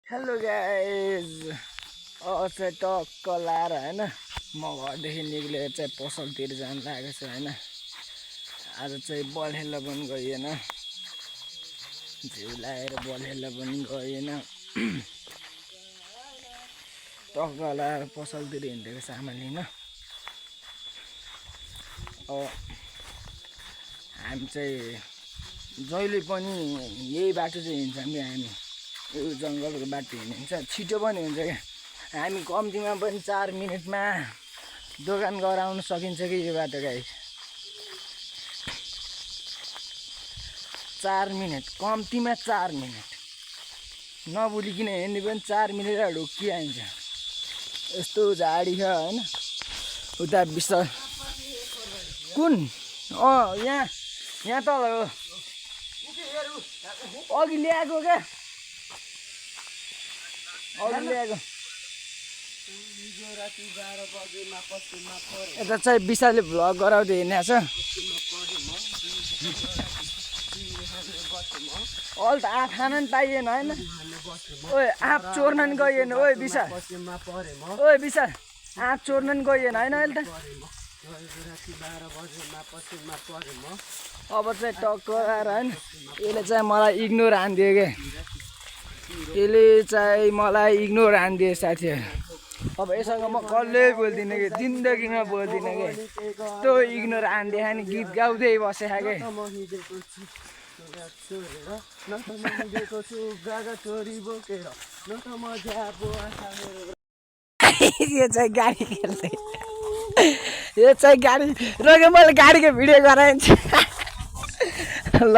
Hello guys चाहिँ टक्क लाएर होइन म घरदेखि निक्लेर चाहिँ पसलतिर जानु लागेको छु होइन। आज चाहिँ बल खेल्न पनि गइएन, जिउ लाएर बल खेल्न पनि गइएन। टक्क लाएर पसलतिर हिँडेको सामान लिन। हामी चाहिँ जहिले पनि यही बाटो चाहिँ हिँड्छौँ कि हामी यो जङ्गलको बाटो हिँडिन्छ, छिटो पनि हुन्छ क्या। हामी कम्तीमा पनि 4 मिनटमा दोकान गराउन सकिन्छ कि यो बाटो गाइस। 4 मिनट, कम्तीमा 4 मिनट नबुलिकन हिँड्ने पनि 4 मिनट ढुक्किहाल्छ। यस्तो झाडी छ होइन। उता विशाल कुन यहाँ तल हो, अघि ल्याएको क्या, अघि ल्याएको। यता चाहिँ विशालले भ्लग गराउँदै हिँडेको छ। अहिले त आँप खान नि पाइएन होइन। ओए आँप चोर्न नि गइएन। ओए विशाल, ओए विशाल आँप चोर्न नि गइएन होइन अहिले त। अब चाहिँ टक्क आएर होइन यसले चाहिँ मलाई इग्नोर हानिदियो क्या। यसले चाहिँ मलाई इग्नोर हानिदियो साथीहरू। अब यससँग म कहिल्यै बोल्दिनँ कि, जिन्दगीमा बोल्दिनँ कि। यस्तो इग्नोर हानिदियो नि, गीत गाउँदै बसेको क्या। यो चाहिँ गाडी खेल्दै, यो चाहिँ गाडी रोक्यो। मैले गाडीको भिडियो गराइन्छ ल।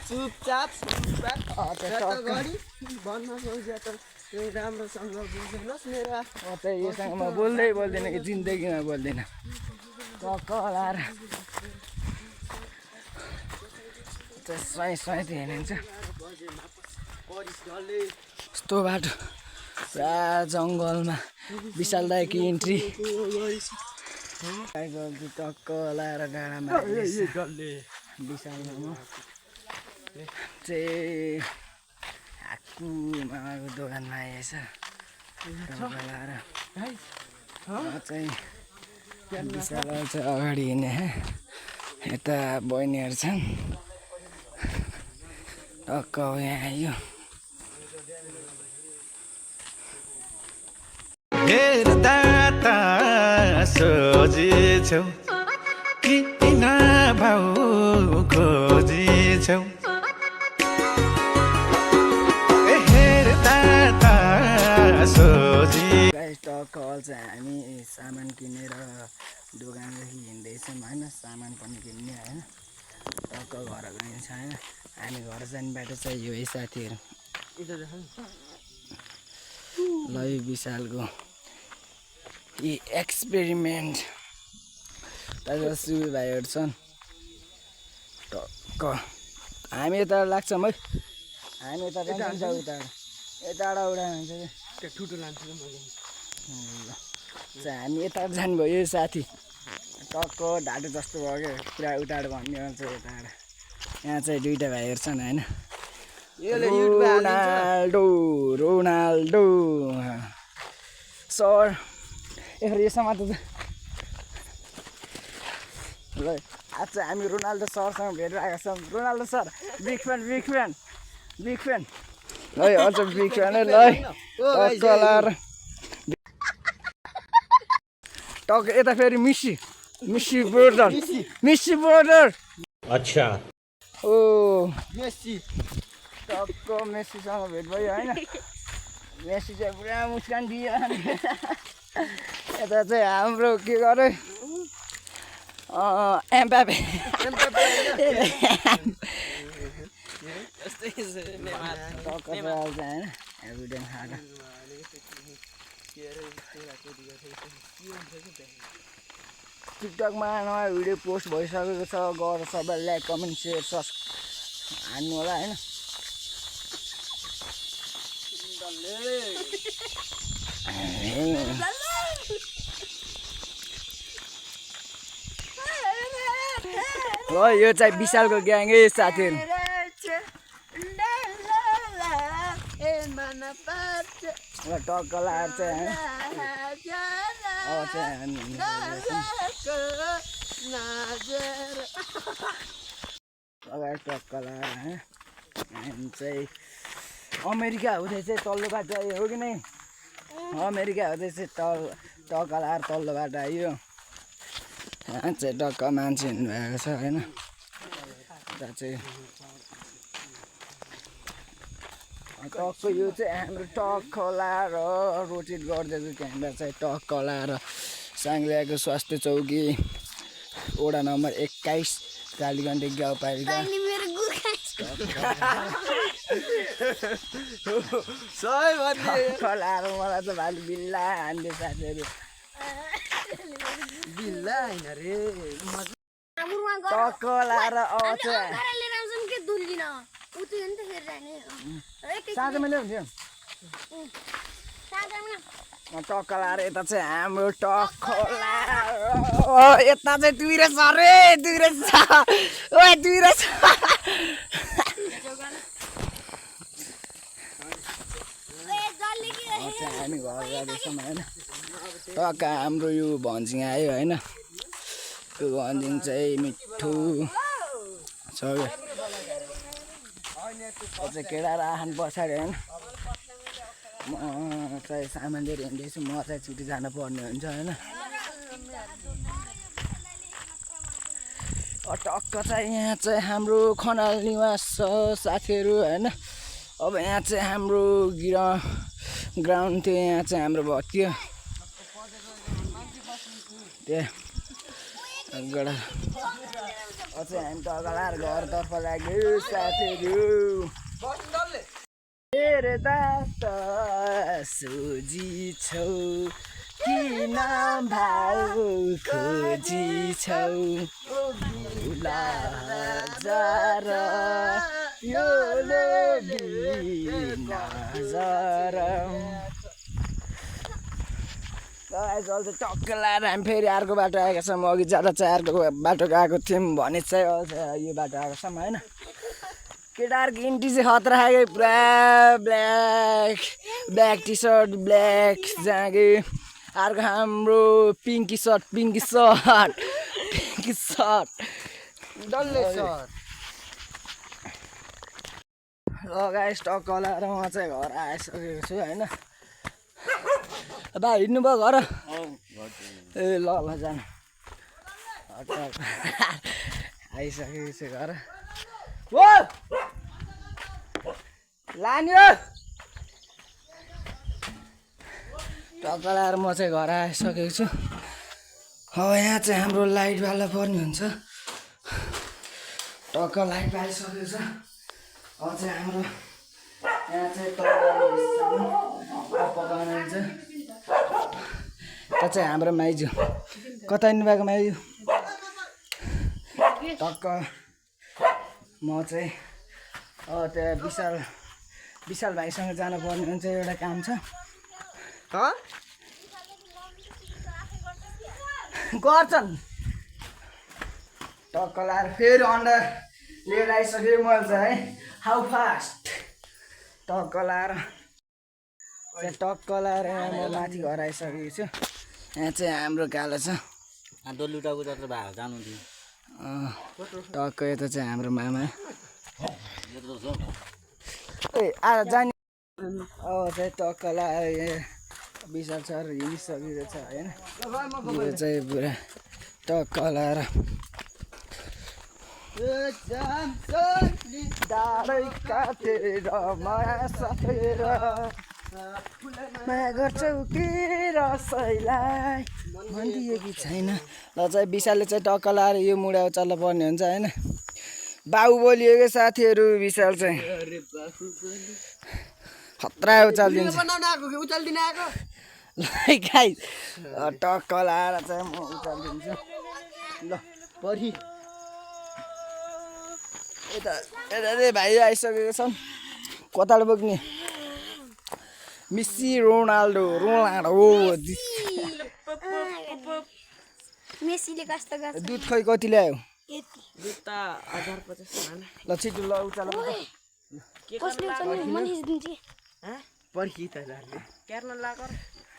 चुपचाप राम्रोसँग बुझ्नुहोस् मेरा। योसँग म बोल्दै बोल्दिनँ कि, जिन्दगीमा बोल्दिनँ। टक्क लाएर स्वाइँ त हिँडिन्छ। यस्तो बाटो पुरा जङ्गलमा विशाल दाइको इन्ट्री। टक्क लाएर डाँडामा विशालमा म चाहिँ हाकुमाको दोकानमा आएछ। टक्क लाएर चाहिँ विशाल चाहिँ अगाडि हिँड्ने। यता बहिनीहरू छन्। टक्क यहाँ आयो। हेर्दा त सोझिछौ किन भाउ खोजिछौ, हेर्दा त सोझि। टक्क चाहिँ हामी सामान किनेर दोकानदेखि हिँड्दैछौँ होइन। सामान पनि किन्ने होइन। टक्क घर गइन्छ होइन। हामी घर जाने बाटो चाहिँ यो है साथीहरू। ल यो विशालको यी एक्सपेरिमेन्ट ताजा सुबे भाइहरू छन्। टक्क हामी यता लाग्छौँ है। हामी यता जान्छ उता यताबाट उडा हुन्छ क्या, ठुटो लान्छ चाहिँ हामी यता जानुभयो साथी। टक्क ढाडो जस्तो भयो क्या, पुरा उताबाट भन्ने हुन्छ यताबाट। यहाँ चाहिँ दुईवटा भाइहरू छन् होइन। रोनाल्डो रोनाल्डो सर यो समात ल। आज चाहिँ हामी रोनाल्डो सरसँग भेट भएको छौँ। Ronaldo sir big fan, big fan, big fan. ल अझ बिग फ्यान है। ल टक्क लाएर टक्क यता फेरि मिसी, मिसी बोर्डर, मिसी बोर्डर। अच्छा ओ मेसी। टक्क मेसीसँग भेट भयो होइन। मेसी चाहिँ पुरा मुस्कान दियो। यता चाहिँ हाम्रो के गरे एम्बापे। टक्क चल्छ होइन एभिडेन्स खाएर। टिकटकमा नयाँ भिडियो पोस्ट भइसकेको छ। गएर सबैले लाइक कमेन्ट सेयर हान्नु होला होइन। हो यो चाहिँ विशालको ग्याङ है साथीहरू। टक्क लाएर चाहिँ अब चाहिँ हामी अगाडि टक्क लाएर हामी चाहिँ अमेरिका हुँदैछ तल्लो बाटो आयो हो कि नै अमेरिका हुँदैछ टक्क लाएर तल्लो बाटो आयो यहाँ चाहिँ टक्क मान्छे हिँड्नुभएको छ होइन यता चाहिँ टक्क यो चाहिँ हाम्रो टक्क लाएर रोटेट गर्दैछ त्यहाँबाट चाहिँ टक्क लाएर साङ्ग्लियाको स्वास्थ्य चौकी वडा नम्बर 21 कालीगण्डे गाउँपालिका टक्क लाएर मलाई त भाइ बिल्ला हान्ने साथीहरू बिल्ला होइन रे टक्क लाएर आउँछ साँझमा ल्याउँथ्यो टक्क लाएर यता चाहिँ हाम्रो टक्क लाएर यता चाहिँ दुई रहेछ अरे दुई रहेछ ओ दुई रहेछ हामी घर जाँदैछौँ होइन टक्क हाम्रो यो भन्जिङ आयो होइन यो भन्जिङ चाहिँ मिठो छ चाहिँ केटाहरू आहान पछाडि होइन म चाहिँ सामान लिएर हिँड्दैछु म चाहिँ छुट्टी जानु पर्ने हुन्छ होइन टक्क चाहिँ यहाँ चाहिँ हाम्रो खनाल निवास छ साथीहरू होइन अब यहाँ चाहिँ हाम्रो ग्राउन्ड थियो यहाँ चाहिँ हाम्रो भत्कियो त्यहाँबाट चाहिँ हामी टक्क लाएर घरतर्फ लाग्यो साथीहरू तेरे दात सोझी छौ किन भाउ खोजी छौ भुला हजार यो नजर अहिले टक्क लाएर हामी फेरि अर्को बाटो आएका छौँ अघि जाँदा चाहिँ अर्को बाटो गएको थियौँ भने चाहिँ यो बाटो आएको छौँ होइन केटाहरूको इन्ट्री चाहिँ खतरा खायो पुरा ब्ल्याक टी सर्ट ब्ल्याक जाँगे अर्को हाम्रो पिङ्की सर्ट डल्ले सर्ट लगाएँ टक्क लाएर म चाहिँ घर आइसकेको छु होइन बा हिँड्नुभयो घर ए ल जानु आइसकेको छु घर हो लान्यो टक्क लाएर म चाहिँ घर आइसकेको छु अब यहाँ चाहिँ हाम्रो लाइटवाला पर्ने हुन्छ टक्क लाइट पाइसकेको छ अब चाहिँ हाम्रो यहाँ चाहिँ पकाउनु हुन्छ त चाहिँ हाम्रो माइजू कता हिँड्नुभएको माइजू टक्क म चाहिँ त्यहाँ विशाल भाइसँग जानुपर्ने हुन्छ एउटा काम छ गर्छन् टक्क लाएर फेरि अन्डा लिएर आइसकेँ मैले चाहिँ हाउ फास्ट टक्क लाएर म माथि घर आइसकेको छु यहाँ चाहिँ हाम्रो कालो छ टक्क यता चाहिँ हाम्रो मामा ए आज जाने अब चाहिँ टक्क लाएर विशाल सर हिँडिसकेको छ होइन यो चाहिँ पुरा टक्क लाएर डाँडै काटेर माया सकेर माया गर्छौ के रसैलाई भनिदिएकी छैन ल चाहिँ विशालले चाहिँ टक्क लाएर यो मुडा उचाल्न पर्ने हुन्छ होइन बाहुबली हो क्या साथीहरू विशाल चाहिँ खतरा उचालिदिन्छ टक्क लाएर चाहिँ म उचालिदिन्छु ल परि यता चाहिँ भाइ आइसकेको छन् कताबाट बोक्ने मेसी रोनाल्डो दुध खै कति ल्यायो दुध त 1050 ल छिटो ल उचाल पर्खी त झारले क्यार्न लागर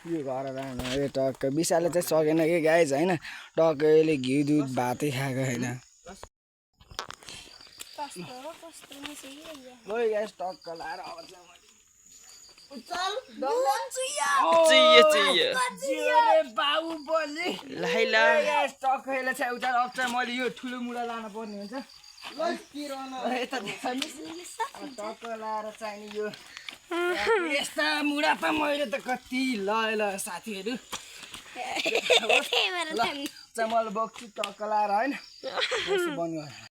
यो घर राख्नु यो टक्क विशालले चाहिँ सकेन कि गाइज होइन टक्क यसले घिउ दुध भातै खाएको होइन ल गाइज टक्क लाएर अब बाहुबली लाइला टक्क यसलाई चाहिँ उता अब चाहिँ मैले यो ठुलो मुढा लानु पर्ने हुन्छ टक्क लाएर चाहिने यो यस्ता मुढा त मैले त कति ल साथीहरू ल चाहिँ मैले बोक्छु टक्क लाएर होइन बन्नु